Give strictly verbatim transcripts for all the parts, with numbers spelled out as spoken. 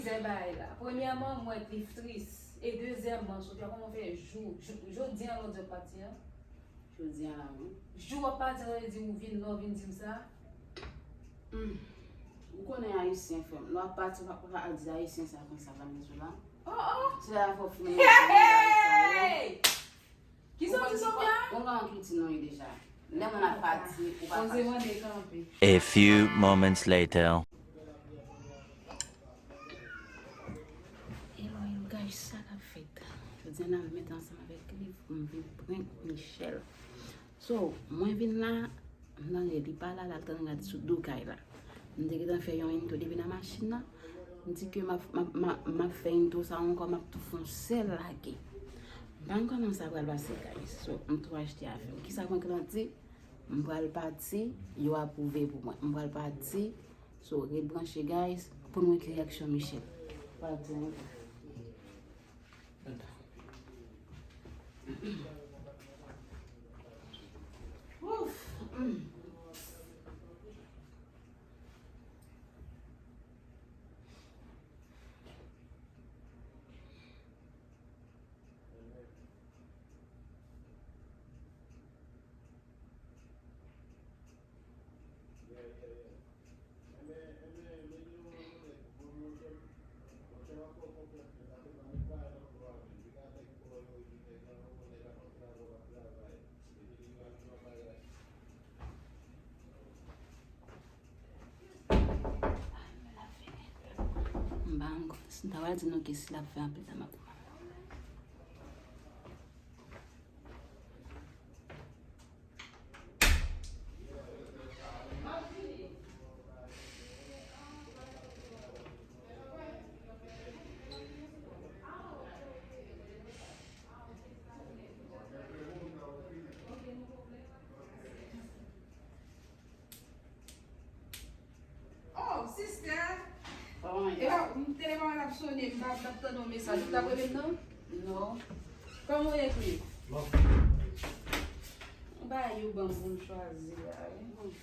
Pizè bagay la. Premyèman, m wè Cliff tris. E dezyèmman, Sofia, kòman w fè jou, jou, jodi a lè w di w ap pati an? Jodi a la, wi. Jou w ap pati an, sa vle di ou vin la, w vin di m sa? Hmm. Ou konnen Ayisyen, frè m. Lè w ap pati, w pa, w pa al di Ayisyen sa konsa, pa mezou la. Oh, oh! Se la fò w fin. Hey! Kisa w di, Sofia? Ou konn ki ti non li deja. Lè moun ap pati, ou pa fache. Poze mande kanpe. A few moments later. Hello, hello, guys, sa k ap fèt? Jodi a, n ap met ansanm avèk Cliff pou m vin prank Michel. So, mwen vin la, m nan lè li pa la, l al tann rad sou do kay la. M te gentan fè yon entwo depi nan machin nan. M di ke m ap, m ap, m ap, m ap fè entwo sa ankò, m ap tou fè yon sèl lage. M pa konn kòman sa pral pase, guys. So, m tou achte afè m. Kisa prank lan di? M pral pati, yo apwouve pou mwen. M pral pati, so, ret branche, guys, pou n wè ki reyaksyon Michel pral di. Ouf. M pa konn si m ta pral di nou ke si l ap fè anpil tan m ap. Oh, sister. Kòman ye? Epa, m telefòn ap sonnen, m pa t ap tande yon mesaj. Ou t ap rele m non? Non. Kòman w ye, Cliff? Bon. M ba yo ban m pou m chwazi la, wi.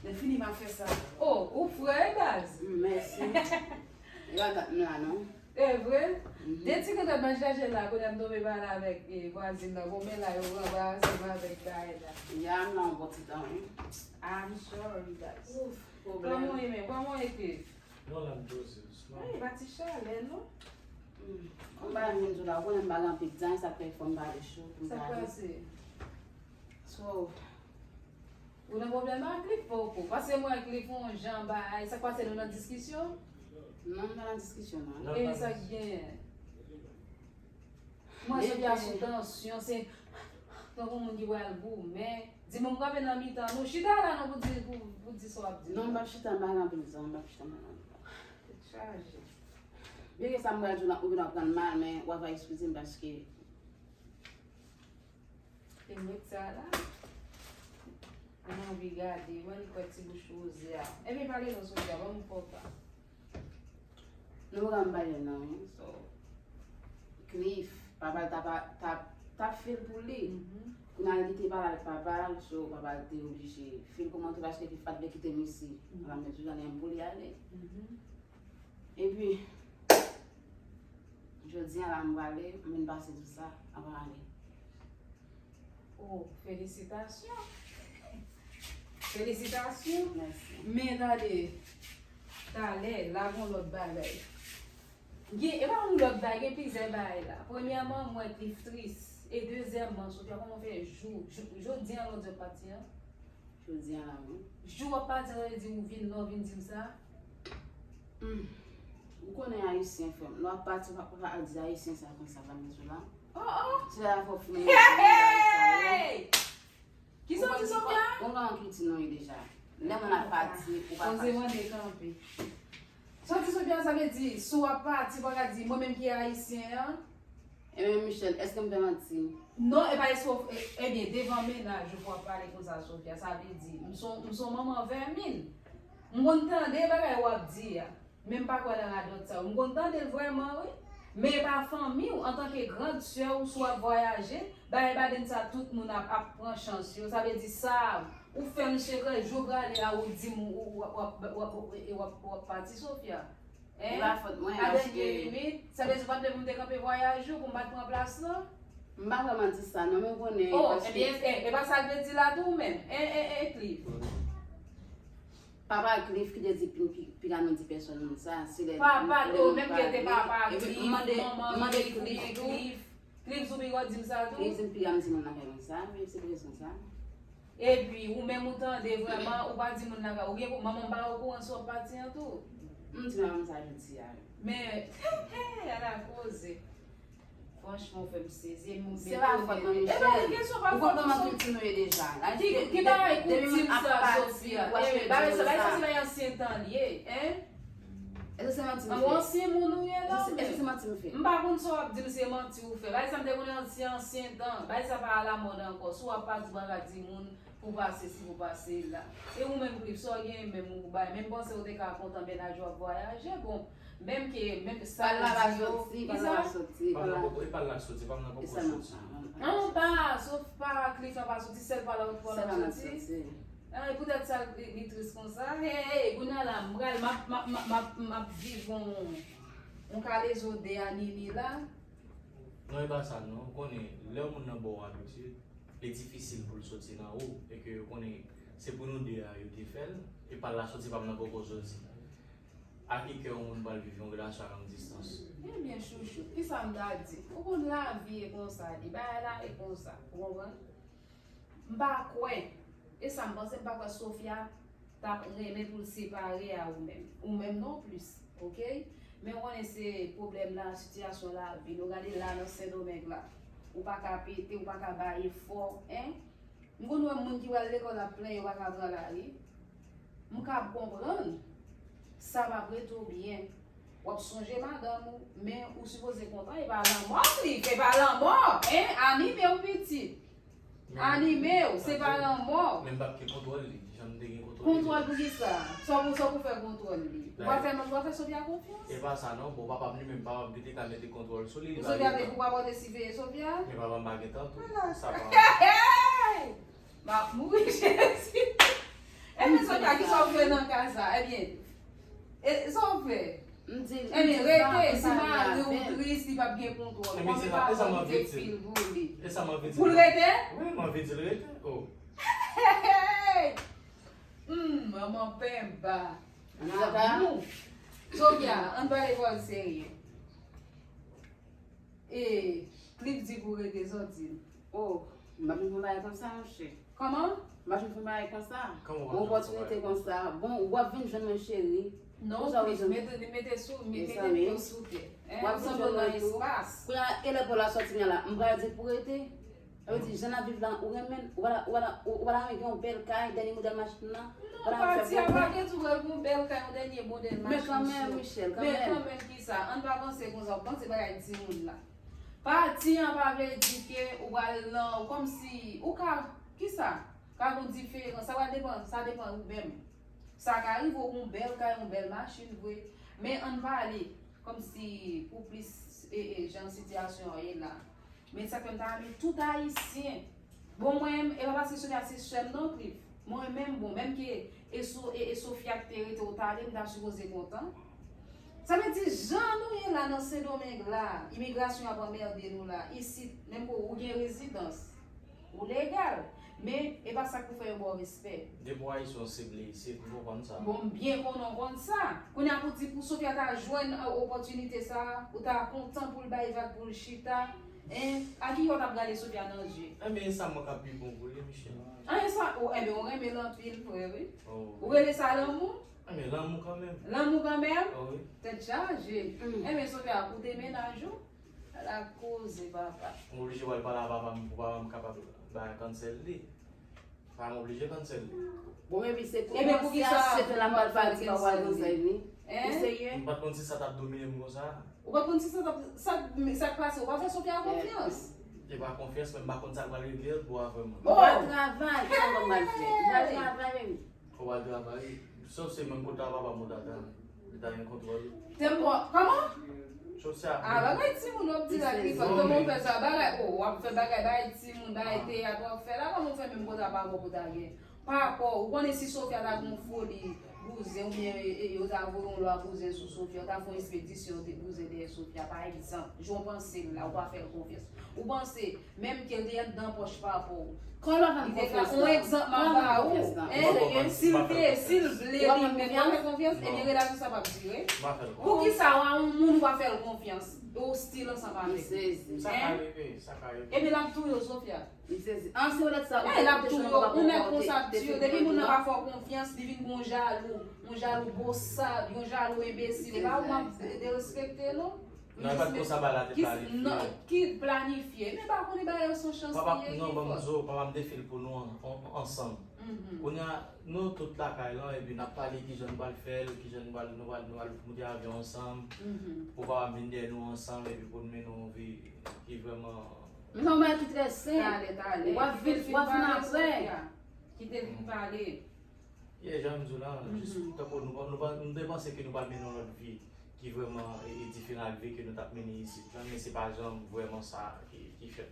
Lè fini, m a fè sa. Oh, ou fre, wi, baz. Mm, mèsi. E pa dat m la, non. E vre? Mhm. De ti kankat mwen chache la, kounye a m tonbe pale avèk, e, vwazin nan. Bon, men la, yo ranbre ansanm avèk bagay la. Ya, m nan yon bon ti tan, wi. I'm sorry, guys. Ouf, pwoblèm. Kòman w ye menm? Kòman w ye, Cliff? Non, la, m poze, doucement. Ay, pa ti chalè, non? Hmm. Kòm bagay m vin di w la, ou konnen m pa gen anpil tan, sa fè fò m pale cho pou m pale. Sa k pase? So, ou nan pwoblèm ak Cliff poko? Paske mwen ak Cliff yon jan bay. Sa k pase, nou nan diskisyon? Non, m pa nan diskisyon, non. E sa k genyen? Mwen, Sofia sou tansyon, se tankou moun ki pral goumen. Di m, m kanpe nan mitan nou. Chita la non pou di, pou, pou di sa w ap di. Non, m p ap chita, m pa gen anpil tan, m p ap chita, m pa gen anpil tan. Tèt chaje. Byen ke sa m pral di w la, ou vin ap pran l mal, men w ava eskize m paske E nèg sa la, mwen anvi gade, mwen li kwè ti bouch woze a. Ebyen pale non Sofia, ban m fè w pa. Nou pa ka m pale non, wi. So, Cliff, papa l t ap, t ap, t ap fil pou li. Mhm. Kounye a li te pale avèk papa l, so papa l te oblije fil pou mwen tou paske Cliff pa t vle kite m isi. Mhm. Papa m te toujou ap di m pou li ale. Mhm. Epi, jodi a la m prale, m vin pase tou sa, m ap ale. Oh, felisitasyon. Felisitasyon. Mèsi. Men tande, talè, la gon lòt bagay. Gen, e pa yon lòt bagay, gen plizyè bagay la. Premyèman, m wè Cliff tris. E dezyèmman, Sofia, kòman w fè jou, jou, jodi a lè w di w ap pati an? Jodi a la, wi. Jou w ap pati an, sa vle di ou vin la, ou vin di m sa? Hmm. Ou konnen Ayisyen, frè m. Lè w ap pati, w pa, w pa al di Ayisyen sa konsa, pa mezou la. Oh, oh! Se la fò w fin. Hey, hey, hey! Kisa w di, Sofia? Ou konnen ki ti non li deja. Lè moun ap pati, ou pa fache. Poze mande kanpe. Sa w di, Sofia, sa vle di, si w ap pati, w pa ka di, mwen menm ki Ayisyen an, Ebyen, Michel, èske m fè manti? Non, e pa èske w, e, ebyen, devan mennaj ou pou w ap pale konsa, Sofia, sa vle di, m se yon, m se yon manman vèmin. M konn tande bagay w ap di a, men m pa kwè nan radòt sa yo. M konn tande l vrèman, wi. Men e pa fanmi w, antanke grand sè w, si w ap vwayaje, bagay baden sa tout moun ap, ap pran chans yo. Sa vle di sa, ou fè m sekrè, jou prale a, ou di m ou, ou, w ap, w ap, w ap, w ap, w ap, w ap pati, Sofia. E pa fòt mwen, paske limit, sa vle di w pa t vle pou m te kanpe vwayaj ou, pou m pa t pran plas lan? M pa vrèman di sa, non, men w konnen, oh, paske ebyen, e, e pa sa l vle di la tou, ou menm? E, e, e, Cliff. Papa Cliff ki te di pi, pi, pi ka nou di pèsòn moun sa, se lè papa, ou menm ki te papa Cliff, manman Cliff, Cliff, Cliff Zoubi, ou di m sa tou? Cliff di m pi ka m di moun nan fè moun sa, men se pou rezon sa. Epi, ou menm ou tande vrèman, ou pa di moun nan ka, oubyen manman pa okouran si w ap pati an tou? M di manman sa jodi a, wi. Men, ala koze. Franchman, ou fè m sezi. Se pa fòt mwen, Michel. Ou konn kòman kilti nou ye deja. Ki, ki bagay kilti sa, Sofia? Bagay sa, bagay sa se bagay ansyen tan l ye, en? Èske se manti m fè? An, ansyen moun ou ye la, ou menm. Èske se manti m fè? M pa konn sa w ap di m se manti ou fè. Bagay sa m te konnen an ti ansyen tan. Bagay sa pa alamòd ankò. Si w ap pati, w pa ka di moun pou pase si, pou pase la. E ou menm, Cliff, sa w gen menm ou bay? Menm panse ou te ka kontan mennaj ou ap vwayaje, bon, menm ke, menm sa yo di yo, ki sa? Pal la soti, pal la soti, pal la soti, pa m nan poko soti. An, pa, sof pa Cliff la pa soti, sèl pa la ou pa la soti. Ah, e poutèt sa li, li tris konsa. Hey, hey, kounye a la, m pral, m ap, m ap, m ap, m ap, m ap viv yon, yon kalezo de a Nini la. Non, e pa sa, non. Ou konnen, lè yon moun nan ba w abitid, li difisil pou l soti nan ou. E ke ou konnen, se pou nou de a yo te fè l, e pa l la soti, pa m nan poko soti. A ki kè yon moun pral viv yon relasyon a long distans? Ebyen, chouchou, ki sa m ta di? Ou konn lavi e konsa, li bagay la e konsa. Ou konprann? M pa kwè. E sa m panse, m pa kwè Sofia t ap renmen pou l separe a ou menm. Ou menm non plis, oke? Men w konnen se pwoblèm la, sitiyasyon lavi. Nou gade la nan Sendomeng la. Ou pa ka pete, ou pa ka bay efò, en? M konn wè moun ki pral lekòl ap plenyen yo pa ka pran lari. M ka konprann. Sa p ap rete w byen. W ap sonje madanm ou, men ou sipoze kontan, e pa lanmò, Cliff, e pa lanmò, en, anime w pitit. Anime w, se pa lanmò. Men m p ap gen kontwòl li, jan m te gen kontwòl li. Kontwòl pou kisa? Sa w pou, sa w pou fè kontwòl li? Ou pa fè, ou pa fè Sofia konfyans? E pa sa non, bon, papa m li menm, papa m ki te ka mete kontwòl sou li, li pa gen tan. Sofia te pou pa pote siveye Sofia? Men papa m pa gen tan tou. Sa pa. M ap mouri, Jezi. Ebyen, Sofia, kisa w fè nan ka sa? Ebyen, e, sa w fè? Ebyen, rete, si mari w tris, li p ap gen kontwòl. Ebyen, se sa, e sa m anvi di. Pou l rete? Wi, m anvi di l rete. Oh. Hmm, manman penba. Lanmou. Sofia, ann pale pawòl serye. E, Cliff di pou rete, sa w di l? Oh, m pa vin fè yon bagay konsa, monchè. Kòman? M pa vin fè yon bagay konsa. Yon opòtinite konsa. Bon, w ap vin jwenn mwen, cheri. Non, Cliff, mete, mete sou, mete pye w sou tè. W ap vin jwenn mwen tou. Kounye a, e lè Paul la sòti, kounye a la, m pral di l pou rete. Sa vle di, jan n ap viv la, ou renmen l, ou pa, ou pa, ou pa renmen gen yon bèl kay, dènye modèl machin nan? Non, pati a pa gen tou pral gen yon bèl kay, yon dènye modèl machin. Men kanmenm, Michel, kanmenm. Men kanmenm, kisa? Ann pa panse konsa, w panse bagay timoun la. Pati an pa vle di ke ou pral nan, kòmsi, ou ka, kisa? Ka gen yon diferans, sa va depann, sa depann ou menm. Sa ka rive w gen yon bèl kay, yon bèl machin vre, men ann pale, kòmsi pou plis, e, e, jan sitiyasyon an ye la. Men sa k fè m ta renmen tout Ayisyen. Bon, mwen menm, e pa paske Sonia se sè m non, Cliff. Mwen menm, bon, menm ke e So-, e, e Sofia ki te rete Otale, m ta sipoze kontan. Sa vle di, jan nou ye la nan Sendomeng la, imigrasyon ap anmède nou la, isit, menm ke ou gen rezidans, ou legal, men e pa sa k pou fè yo ba w respè. Depi w Ayisyen, w se ble isit, m konprann sa. Bon, m byen konnen w konn sa. Kounye a pou di pou Sofia ta jwenn, e, opòtinite sa, ou ta kontan pou l bay vag, pou l chita. En, a ki yè w t ap gade Sofia nan je? Enben, e sa mwen k ap pi bon pou li, Michel. An, e sa, o, enben, ou renmen l anpil vre, wi. Oh, wi. Ou rele sa lanmou? Enben, lanmou kanmenm. Lanmou kanmenm? Oh, wi. Tèt chaje. Mm. Enben, Sofia, koute mennaj ou. Ala koze, papa. Mwen oblije pral pale a papa m pou papa m kapab bay cancel li. Pa m oblije cancel li. Bon, epi se pou kisa se te la m pral pale ki pa pral cancel li. Hein? Ou serye? M pa t konn si sa t ap domine m konsa. Ou pa t konn si sa t ap, sa, sa k pase, ou pa fè Sofia konfyans. E pa konfyans, men m pa konn sa k pral regle l pou avè mwen. Ou pral travay, ki sa w pral fè? Ou pral travay, baby. Ou pral travay. Sof se menm kote a papa m ou t ap travay. Li ta gen kontwòl. Te mò, kòman? Sof se a. Ah, bagay timoun w ap di la, Cliff, kòman w fè sa? Bagay, oh, w ap fè bagay, bagay timoun, bagay teyat w ap fè la, kòman w fè menm kote a papa w pou ta gen? Pa rapò, ou konnen si Sofia ta gen yon foli, Bouzen, oubyen e, e, yo ta voye yon lwa bouzen sou Sofia, yo ta fè yon espedisyon, yo te bouzen dèyè Sofia, pa egzanp, jan w panse l la, ou pa fè l konfyans. Ou panse, menm ke l te anndan pòch papa w, Kon lwa fè m konfyans la? On egzanp m ap ba ou, en, si l te, si l vle li menm, w ap fè konfyans, ebyen relasyon sa p ap dire. Poukisa w a yon moun ou pa fè l konfyans, e w still ansanm avèk li? Sa ka rive, sa ka rive. Ebyen l ap touye w, Sofia. M sezi. An, si w lèt sa, ou te chanje kòman w te, te fè l. Depi moun nan pa fè w konfyans, li vin gon jalou. Yon jalou bosab, yon jalou enbesil. E pa ou m ap derespekte non. Non, e pa t konsa bagay la te planifye. Ki planifye? Men pa konnen bagay yo se yon chans li ye. Non, ban m di w, papa m te fè l pou nou ansanm. Kounye a, nou tout lakay lan, epi n ap pale kijan nou pral fè l, kijan nou pral, nou pral, nou pral moute avyon ansanm, pou papa m vin dèyè nou ansanm, epi pou n mennen yon vi ki vrèman Men se yon bagay ki trè senp. W ap vin, w ap vin apre. Kite l fin pale. Yeah, jan m di w la, jis tankou nou, nou, nou te panse ke nou pral mennen yon lòt vi ki vrèman e, e diferan ak vi ke nou t ap mennen isit la, men se pa janm vrèman sa ki, ki fèt.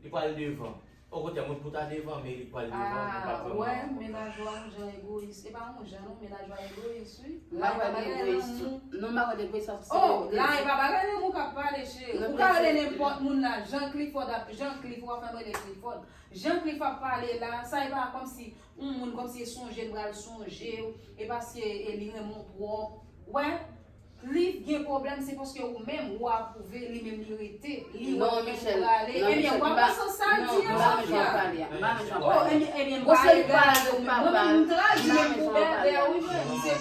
Li pral devan. Okontrè, mwen pou ta devan, men li pral devan, mwen pa vrèman. Ah, wè, mennaj ou a yon jan egoyis. E pa yon jan non, mennaj ou a egoyis, wi. M pa kwè l egoyis tou. Non, m pa kwè l egoyis paske se egoyis. Oh, la, e pa bagay lanmou k ap pale, cheri. Ou ka rele nenpòt moun la, Jean Clifford ap, Jean Cliff, ou pa fè m rele Clifford. Jean Cliff ap pale la, sa e pa kòmsi yon moun, kòmsi e sonje l pral sonje w, e paske e li renmen w twòp. Wè, Li gen pwoblèm, se paske ou menm ou apwouve, li menm li rete, li wè ou menm ou prale. Ebyen, w ap pran sans sa l di an, Sofia. Oh, ebyen, ebyen, m pa egal avè w menm. Mwen menm, m traji menm pou bèbè, wi, mwen. Se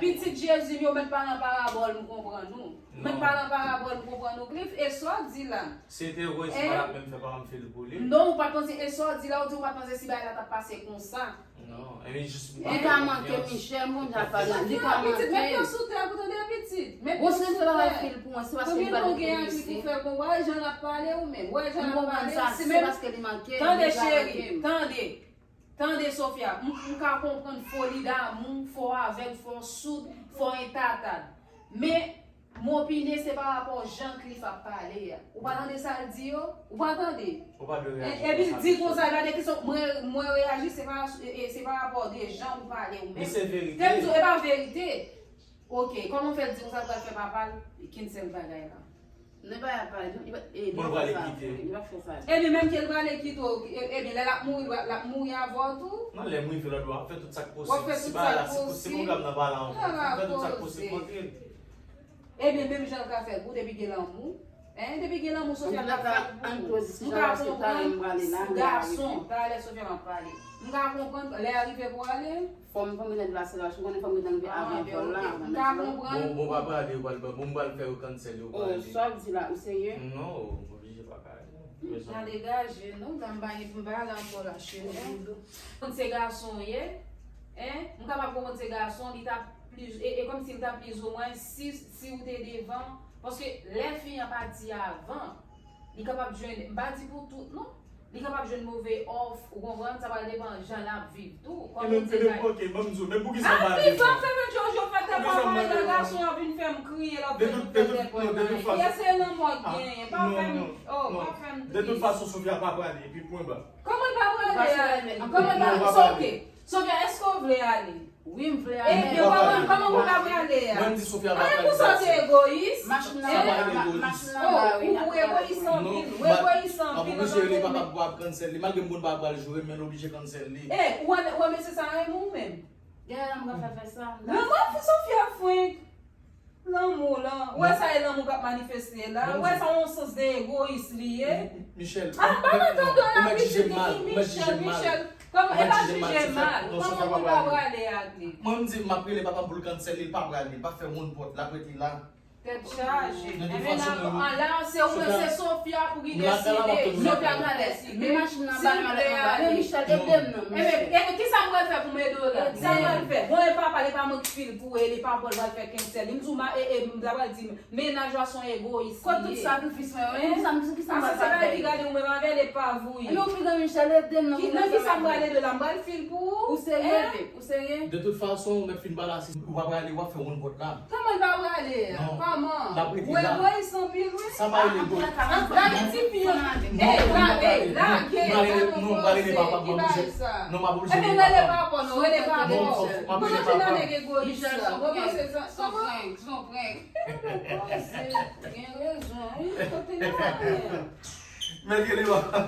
pitit Jezi m yo, mèt pale an parabòl, m konprann ou. Mèt pale an parabòl, m konprann ou, Cliff. E sa w di la? Si l te egoyis, m pa t ap menm fè pa m fè l pou li. Non, ou pa t panse, e sa w di la, ou di ou pa t panse si bagay la t ap pase konsa. Non, ebyen jis pou pa fè l konfyans. Li ka manke Michel, moun sa pale, li ka manke. Pitit, met pye w sou tè pou tande pitit. Met pye w sou tè. Ou sezi travay fil pou mwen, se paske li pa gen pou li. Wè jan l ap pale. Wè jan l ap pale. Si menm, tande cheri, tande. Tande Sofia, m, m ka konprann foli damou, fò w avèg, fò w soud, fò w entatad. Men, M opine se pa rapò jan Cliff ap pale a. Ou pa tande sa l di yo? Ou pa tande? Ou pa dwe reyaji konsa. Epi l di konsa, gade ki sòt mwen, mwen reyaji, se pa, e, e, se pa rapò de jan ou pale ou menm. Men se verite. Te m di w, e pa verite. Ok, kòman w fè l di konsa l pral fè papa l cancel bagay la? Non, e pa y ap pale, li pa, e, li pa fè sa. Li pa fè sa. Ebyen, menm ke l prale kite w, e, ebyen, lè l ap mouri, l ap mouri avè w tou? Non, lè m rive lòt bò, m ap fè tout sa k posib. Si bagay la, si, si pwogram nan pa la ankò, m ap fè tout sa k posib pou antre. Ebyen, menm jan l ka fè pou depi gen lanmou. En, depi gen lanmou, Sofia ka fè pou ou. M ka konprann gason, talè Sofia m ap pale. M ka konprann lè a rive pou ale. Fò m konn mete dlo a sou la, ou konnen fò m gentan rive avan vòl la, avan m mete dlo. Bon, bon, pa prale, ou pral, bon, m pral fè yo cancel, yo prale. Oh, sa w di la, ou serye? Non, ou oblije pa prale. Jan degaje, non, la m pa gen pou m pale ankò la, cheri. Konn se gason w ye, en? M kapab konprann se gason, li ta plis, e, e kòmsi l ta plis ou mwen, si, si w te devan, paske lè fi an pati avan, li kapab jwenn, m pa di pou tout, non. Li kapab jwenn move òf, ou konprann, sa pral depann jan l ap viv tou. Kòm ou di la. Ebyen, ok, ban m di w, men poukisa m pa ale? Ah, Cliff, pa fè m jojo, fè tèt pa mal la, gason an vin fè m kriye, l ap fè m fè tèt pa mal. Kiyès se lanmò k genyen? Pa fè m, oh, pa fè m trist. De tout fason, Sofia pa prale, epi pwen ba. Kòman l pa prale a? Kòman l pa, Sofia, èske w vle ale? Wi, m vle ale. Ebyen, kòman, kòman pou w ka prale a? Mwen, m di Sofia pa prale. Ay, pou sa w te egoyis. Machin nan ba, machin nan ba, wi. Ou egoyis anpil, ou egoyis anpil. An pou mesye li pa p ap cancel li. Malgre m konn pa pral joure, men l oblije cancel li. E, ou wè, ou wè mesye sa renmen w menm? Genlè lanmou ka fè fè sa. Lanmou ap fè Sofia frenk. Lanmou lan, ou wè sa e lanmou k ap manifeste la, ou wè sa yon sans de egoyis li ye. Michel, ah, pa nan tande w la pitit, Michel, Michel, kòman, e pa jije mal, kòman pou l pa prale ak li? Mwen m di m ap rele papa m pou l cancel li, l pa prale, l pa fè moun pòt, l ap rete la. Tèt chaje, enben la, la se ou menm, se Sofia pou ki deside, Sofia pou deside. Men machin nan ba m ale anba, men Michel ede m non, Michel. Ebyen, kisa m pral fè pou m ede w la? Kisa m pral fè? Bon, e papa, li pa mwen k fil pou e, li pa pral fè cancel li. M di w, ma, e, e, m ta pral di, mennaj la se yon egoyis li ye. Kot tout sakrifis mwen yo? Kisa m, kisa m pral fè? Sa se bagay ki gade ou menm avè l e pa vou ye. Ebyen, ou pi gran, Michel, ede m non. Nan kisa m pral ede w la? M pral fil pou ou? Ou serye, babe? Ou serye? De tout fason, ou mèt fin pale a, si ou pa prale, w ap fè moun pòt la. Kòman l pa prale a? L ap rete la. Sa pa rele gòj. Lage ti fi an. Ey, lage, lage. Non, m pral rele, non, m pral rele papa, m pral oblije. Non, m ap oblije rele papa. Non, fòk m ap rele papa. Son prank, son prank. Gen rezon, wi, kote l ale? Mèt rele papa.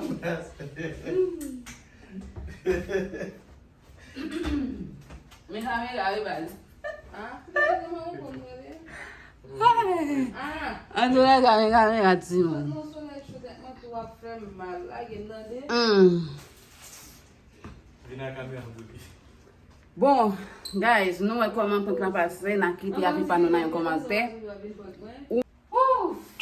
Men kamera wi baz. Ah, mwen konn mwen. Ah. An tou lè kamera, kamera timoun. Non, solèy cho tèt mwen tou ap fè m mal. Lage m tande. Hmm. Vin ak kamera pou li. Bon, guys, nou wè kòman prank lan pase, n a kite avi pa nou nan yon kòmantè. Ouf!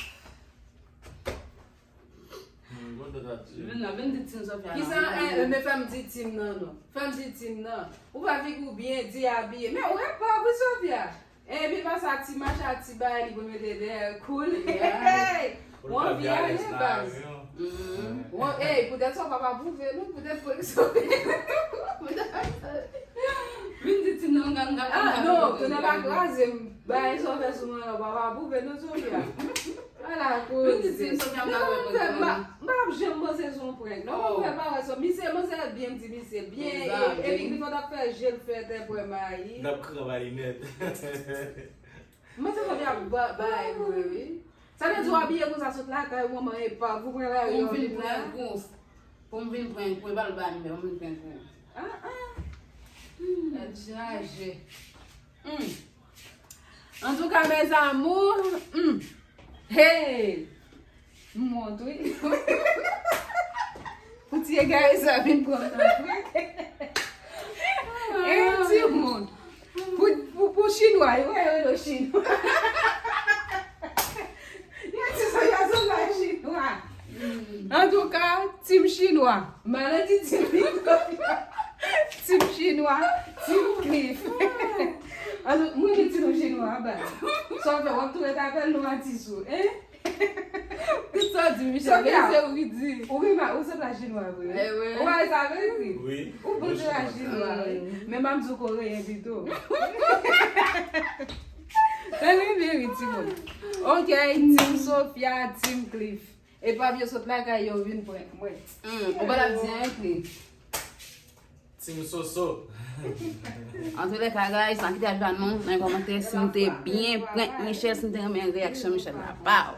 Vin la, vin di Team Sofia nan. Kisa, eh, eh, men fè m di Team nan non. Fè m di Team nan. Ou pa figi w byen, di abiye. Men ou rèd pòv wi Sofia. Epi pa sa ti macha ti bagay li pou mete dèyè kou l. Hey! Ou anvi ale baz. Ey, poutèt sa w pa pa pwouve nou, poutèt prank Sofia. Vin di Team nan, m ka, m ka, ah, non, tounen pa kraze m. Bagay sa w fè sou mwen la, w pa pa pwouve nou Sofia. Ala koze. M di Team Sofia m pa wè prank nan. M pa ap janm panse se yon prank. Non, mwen pa wè sa. Misye, mwen se byen m di misye. Byen, e, epi Clifford ap fè je l fè tè pwè mayi. N ap kran mayi nèt. Mwen se Sofia ap ba, bay mwen, wi. Sa vle di w abiye konsa sot lakay ou manman epa pou pran lari an vin pran. Pou m vin prank ou, e pa l ba nimewo m vin prank ou. Ah, ah. Tèt chaje. Hmm. Antouka, mes amours, hmm. Hey! M wont, wi. Pou ti egare sa vin pran m nan prank. E timoun. Pou, pou, pou chinwa, yo, yo, yo, chinwa. Yo, ti sa, yo, sa, yo, chinwa. Antouka, Team Chinwa. Maladi Team Chinwa. Team Chinwa. Team Cliff. Antouka, mwen ki di nou chinwa, ba. Sa w fè, w ap tou ret avè l, nou atis ou, hein? Tout sa w di, Michel, men se ou ki di. Ou ri ma, ou se la chinwa, vre. Eh, wi. Ou pa sa vre, wi. Wi. Ou bon se la chinwa, wi. Men m ap di w koreyen pito. Tande byen, wi, timoun. Ok, Team Sofia, Team Cliff. E pa vye sot lakay yo vin prank mwen. Hmm, ou pa t ap di anyen, Cliff. Team Soso. Antoulèka, guys, n a kite avi pa nou nan yon kòmantè si nou te byen prank Michel, si nou te renmen reyaksyon Michel la. Pow!